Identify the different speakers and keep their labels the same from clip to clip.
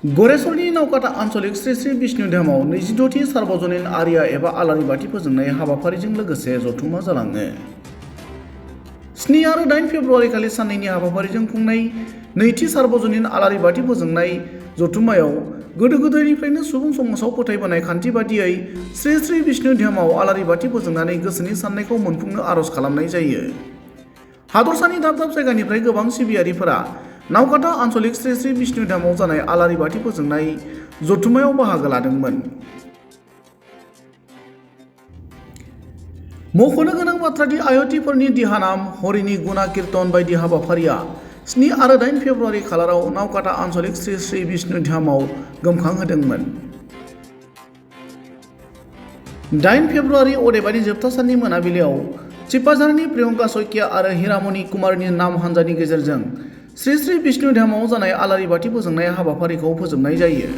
Speaker 1: गरेसरनि नावकाटा आन्चलिक श्री श्री विष्णु धामाव 26थि सार्वजनिक आरिया एबा आलारि बाथि फोजोंनाय हाबाफारिजों लोगोसे जथुम्मा जालाङो। 7 आरो 8 फेब्रुआरि खालि साननैनि हाबाफारिजों खुंनाय नैथि सार्वजनिक आलारि बाथि फोजोंनाय जथुम्मायाव गोदो गोदायनिफ्रायनो सुबुं समाजाव फोथायबोनाय खान्थि बादियै श्री श्री विष्णु धामाव आलारि बाथि फोजोंनानै गोसोनि साननायखौ मोनफुंनो आरज खालामनाय जायो। हादरसानि दाब दाब जायगानिफ्राय गोबां सिबियारिफोरा नावकाटा आन्चलिक श्री श्री विष्णु धामाव जानाय आलारि बाथि फोजोंनाय जथुम्मायाव बाहागो लादोंमोन। मख'नो गोनां बाथ्रादि आयतिफोरनि दिहानाम हरिनि गुना कीर्तन बायदि हाबाफारिया 7 आरो 8 फेब्रुआरि खालाराव नावकाटा आन्चलिक श्री श्री विष्णु धामाव गोमखांहोदोंमोन। 8 फेब्रुआरि अदेबानि जोबथा साननि मोनाबिलियाव चिप्पाझारनि प्रियंका सैकिया आरो हिरामणि कुमारनि नाम हान्जानि गेजेरजों श्री श्री विष्णु धामाव जानाय आलारि बाथि फोजोंनाय हाबाफारिखौ फोजोबनाय जायो।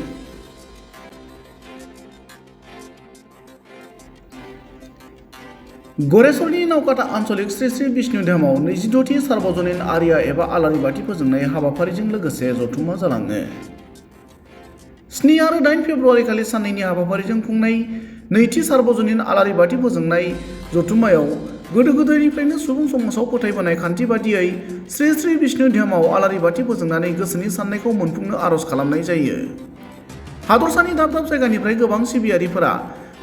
Speaker 1: गरेसरनि नावकाटा आन्चलिक श्री श्री विष्णु धामाव 26थि सार्वजनिक आरिया एबा आलारि बाथि फोजोंनाय हाबाफारिजों लोगोसे जथुम्मा जालाङो। 7 आरो 8 फेब्रुआरि खालि साननैनि हाबाफारिजों खुंनाय नैथि सार्वजनिक आलारि बाथि फोजोंनाय जथुम्मायाव गोदो गोदायनिफ्रायनो सुबुं समाजाव फोथायबोनाय खान्थि बादियै श्री श्री विष्णु धामाव आलारि बाथि फोजोंनानै गोसोनि साननायखौ मोनफुंनो आरज खालामनाय जायो। हादरसानि दाब दाब जायगानिफ्राय गोबां सिबियारिफोरा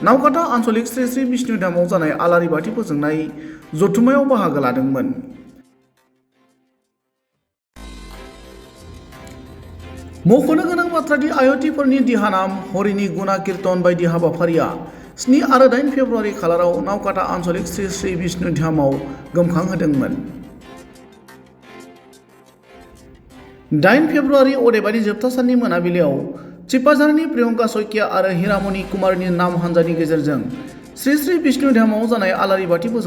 Speaker 1: नावकाटा आन्चलिक श्री श्री विष्णु धामाव जानाय आलारि बाथि फोजोंनाय जथुम्मायाव बाहागो लादोंमोन। मख'नो गोनां बाथ्रादि आयतिफोरनि दिहानाम हरिनि गुना कीर्तन बायदि हाबाफारिया 7 आरो 8 फेब्रुआरि खालाराव नावकाटा आन्चलिक श्री श्री विष्णु धामाव गोमखांहोदोंमोन। 8 फेब्रुआरि अदेबानि जोबथा साननि मोनाबिलियाव चिप्पाझारनि प्रियंका सैकिया आरो हिरामणि कुमारनि नाम हान्जानि गेजेरजों श्री श्री विष्णु धामाव जानाय आलारि बाथि फोजोंनाय